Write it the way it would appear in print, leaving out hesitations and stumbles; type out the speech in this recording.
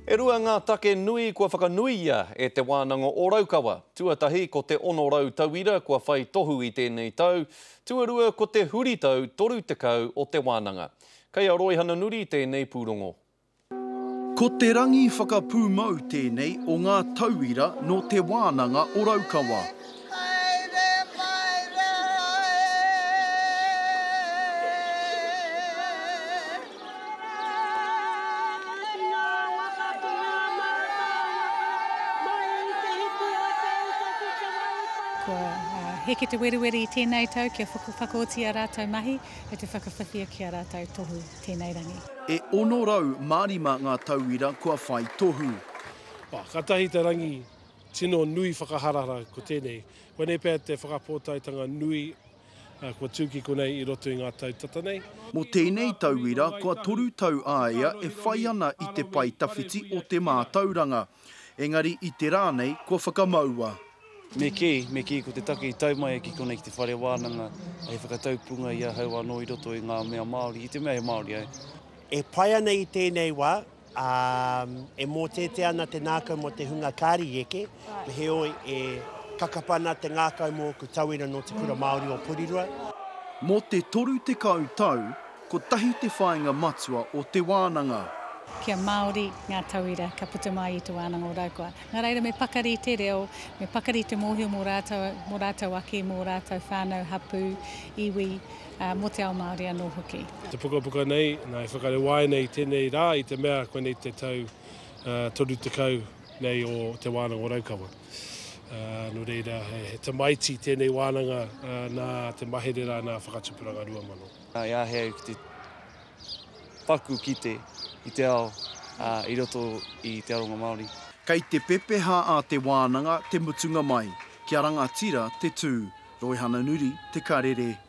E rua ngā take nui kua whakanuia e Te Wānanga o Raukawa. Tuatahi, ko te 600 tauira kua whai tohu i tēnei tau. Tuarua, ko te huritau 30 o te wānanga. Kei a Roihana Nuri tēnei pūrongo. Ko te rangi whakapūmau tēnei o ngā tauira nō Te Wānanga o Raukawa. Haere mai rā e. Kua heke te werewere i tēnei tau kia whakaoti a rātou mahi me te whakawhiwhia ki a rātou tohu tēnei rangi. E 605 ngā tauira kua whai tohu. Kātahi te rangi tino nui whakaharahara ko tēnei. Koinei pea te whakapōtaetanga nui Kua tū ki konei i roto i ngā tau tata nei. Mō tēnei tauira, kua toru tau a ia e whai ana i te pae tawhiti o te mātauranga. Engari i te rā nei, kua whakamaua. Me kī, me kī ko te take i tau mai ai ki konei ki te whare wānanga hei whakataupunga i ahau anō i roto i ngā mea Māori, i te mea he Māori au. E pai ana i tēnei wā, Ā, e mōteatea ana te ngākau mō te hunga kāri i eke, heoi, e kakapa ana te ngākau mō ōku tauira nō Te Kura Māori o Porirua. Mō te 30 tau, kotahi te whāinga matua o te wānanga. Kia Māori ngā tauira ka puta mai i Te Wānanga o Raukawa. Nā reira me pakari te reo, me pakari te mōhio mō rātou, mō rātou ake, mō rātou whānau, hapū, iwi, ā, mō te ao Māori anō hoki. Te pukapuka nei, nā, e whakarewaina i tēnei rā i te mea koinei te tau 30 nei o Te Wānanga o Raukawa. Nō reira, he tamaiti tēnei wānanga nā te mahere rā nā Whakatupuranga 2000. I āhei au ki te paku kite i te ao i roto i te aronga Māori. Kei te pepeha a Te Wānanga te mutunga mai, kia rangatira te tū. Roihana Nuri, Te Karere.